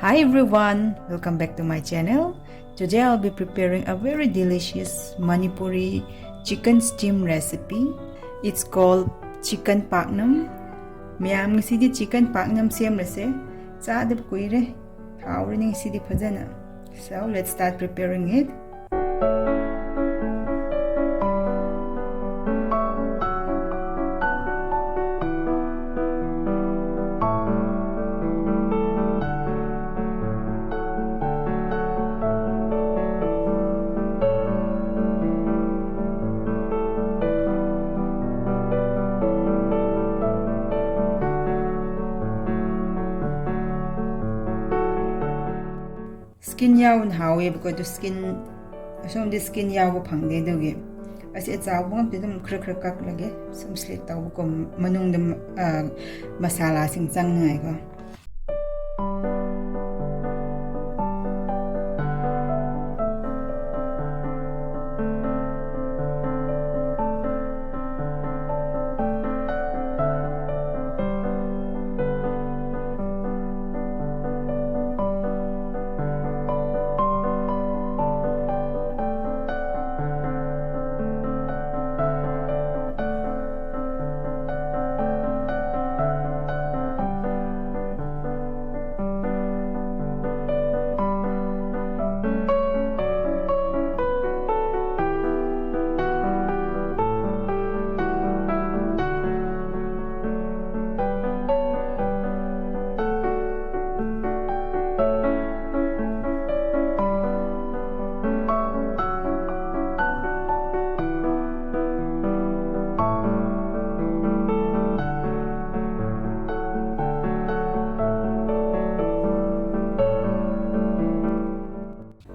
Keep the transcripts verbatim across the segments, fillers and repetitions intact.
Hi everyone, welcome back to my channel. Today I'll be preparing a very delicious Manipuri chicken steam recipe. It's called chicken paknam. ꯃꯌꯥꯝ, ꯉꯁꯤꯗꯤ chicken paknam ꯁꯦꯝꯂꯁꯦ꯫ ꯆꯥꯗꯕ ꯀꯨꯏꯔꯦ꯫ ꯍꯥꯎꯔꯅꯤ ꯉꯁꯤꯗꯤ ꯐꯖꯅ꯫ So let's start preparing it. Skin ꯌꯥꯎꯅ ꯍꯥꯎꯋꯦꯕꯀꯣ, ꯑꯗꯨ skin, ꯑꯁꯣꯝꯗꯤ skin ꯌꯥꯎꯕ ꯐꯪꯗꯦ, ꯑꯗꯨꯒꯤ ꯑꯁꯤ ꯑꯆꯥꯎꯕ ꯉꯥꯛꯇ ꯑꯗꯨꯝ ꯈꯔ ꯈꯔ ꯀꯛꯂꯒꯦ, ꯁꯨꯝ slit ꯇꯧꯕꯀꯣ, ꯃꯅꯨꯡꯗ, ꯑ, ꯃꯁꯥꯂꯥꯁꯤꯡ ꯆꯪꯅꯉꯥꯏꯀꯣ꯫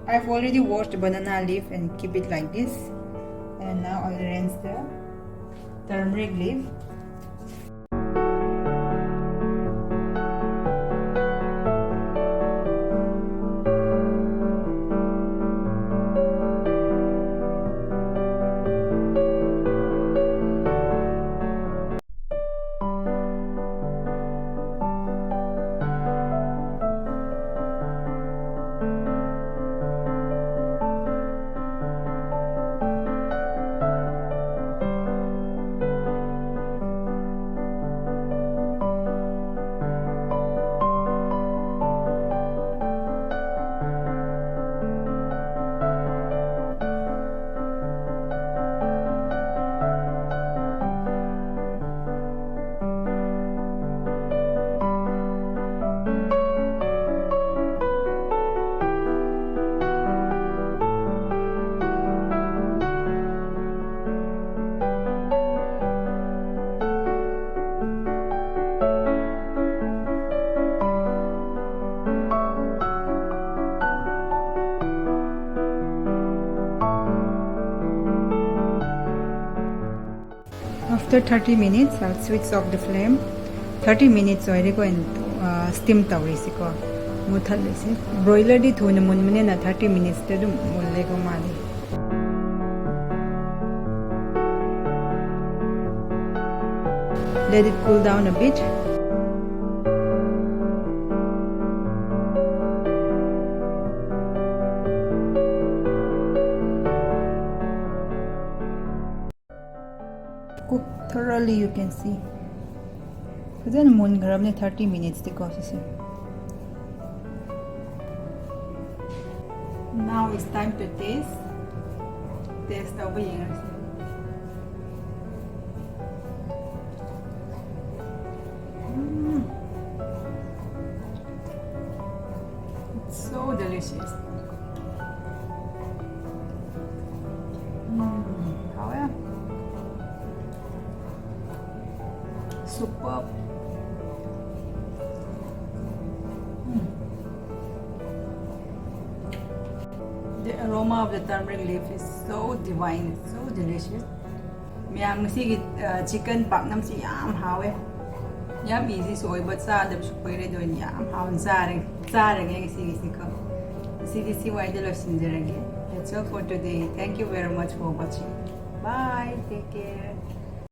I've already washed the banana leaf and keep it like this. And now I'll arrange the turmeric leaf. After thirty minutes, I'll switch off the flame. Thirty minutes ꯑꯣꯏꯔꯦꯀꯣ ꯑꯩꯅ ꯁ꯭ꯇꯤꯝ ꯇꯧꯔꯤꯁꯤꯀꯣ, ꯃꯨꯠꯊꯠꯂꯤꯁꯦ꯫ ꯕ꯭ꯔꯣꯏꯂꯔꯗꯤ ꯊꯨꯅ ꯃꯨꯟꯕꯅꯤꯅ ꯊꯥꯔꯇꯤ ꯃꯤꯅꯤꯠꯁꯇ ꯑꯗꯨꯝ ꯃꯨꯜꯂꯦꯀꯣ ꯃꯥꯗꯤ꯫ Let it cool down a bit. Cook thoroughly, you can see. ꯐꯖꯅ ꯃꯨꯟꯈ꯭ꯔꯕꯅꯦ thirty ꯃꯤꯅꯤꯠꯁꯇꯤꯀꯣ ꯁꯤꯁꯦ꯫ Now it's time to taste. Taste ꯇꯧꯕ ꯌꯦꯡꯉꯁꯤ꯫ ꯎꯝ꯫ It's so delicious. ꯎꯝ, ꯍꯥꯎꯋꯦ꯫ Superb. Um. The aroma of the turmeric leaf is so divine, it's so delicious. ꯃꯌꯥꯝ, ꯉꯁꯤꯒꯤ chicken ꯄꯥꯛꯅꯝꯁꯤ ꯌꯥꯝ ꯍꯥꯎꯋꯦ꯫ ꯌꯥꯝ ꯏꯖꯤꯁꯨ ꯑꯣꯏꯕ, ꯆꯥꯗꯕꯁꯨ ꯀꯨꯏꯔꯦ, ꯑꯗꯨ ꯑꯣꯏꯅ ꯌꯥꯝ ꯍꯥꯎꯅ ꯆꯥꯔꯦ, ꯆꯥꯔꯒꯦ ꯉꯁꯤꯒꯤꯁꯤꯀꯣ꯫ ꯉꯁꯤꯗꯤ ꯁꯤ ꯋꯥꯏꯗ ꯂꯣꯏꯁꯤꯟꯖꯔꯒꯦ꯫ That's all for today. Thank you very much for watching. Bye. Take care.